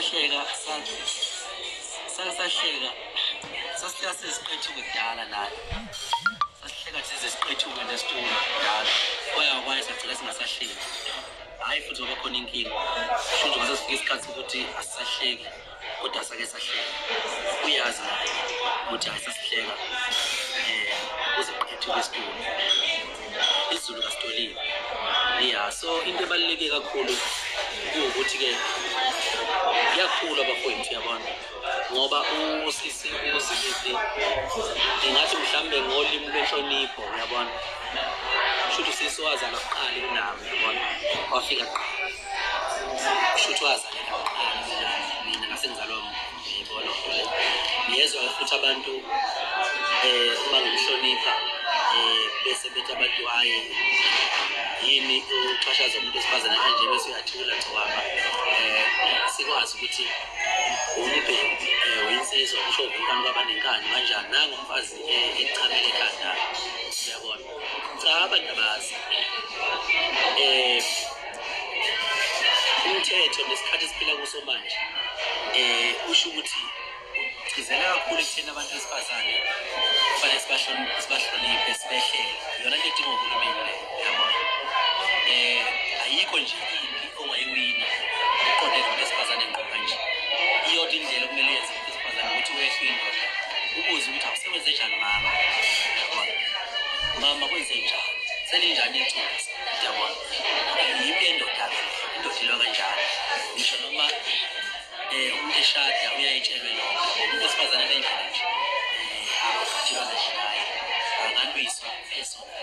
sahleka, sake sahleka, sasihleka siziqethuke kudala naye. Sasihleka size siqethuke nesitulo kudala. Kwaya kwaya sagcina singasahleki. Hhayi futhi ngoba khona inkinga. Kusho nje ngase sifike isikhathi sokuthi asisahleki kodwa sake sahleka. Uyazi naye ukuthi hhayi sasihleka kuze kuqethuke isitulo. Isizulu kasitoliwe. Ya, so into ebaluleke kakhulu kuwukuthi-ke kuyakhula bafowethu, uyabona, ngoba usisi uZiliphi ngingathi mhlawumbe ngolimi lwenhlonipho, uyabona, kusho ukuthi usisi wazalwa kuqala kunami, uyabona, wafika kuqala, kusho ukuthi wazaleka kuqala kunami, mina ngase ngizalwa yebo loo nto leyo. Ngiyezwa-ke futhi abantu uma ngimhlonipha bese bethi abantu hhayi yini uxhashaza umuntu wesifazane kanje, bese uyathula Gcokama. Sikwazi ukuthi umbhemu uyinsizwa, kusho uvunkani kwabanenkani kanjani nangu umfazi echamele ekhanda, uyabona. Cha, abantu abazi umthetho nesikhathi esiphila kuso manje usho ukuthi ugcizela kakhulu ekutheni abantu besifazane kufanele sibahloniphe, sibehlele. Iyona nto edinga uhulumeni leyo, uyabona. Ayikho nje impi ongayiwina uqonde nomuntu wesifazane ngqo kanje. Iyodwa indlela okumele uyenze umuntu wesifazane ukuthi wehle uyindoda, ubuze ukuthi awusebenze njani mama, uyabona, mama kwenze njani, selinjani iconsi, uyabona. Yimpi yendoda-ke leyo, indoda ilwa kanjani, ngisho noma umuntu eshada uyayitshelwe lokho. Umuntu wesifazane nendlela nje akatshilwa nje naye, angalwiswa esona.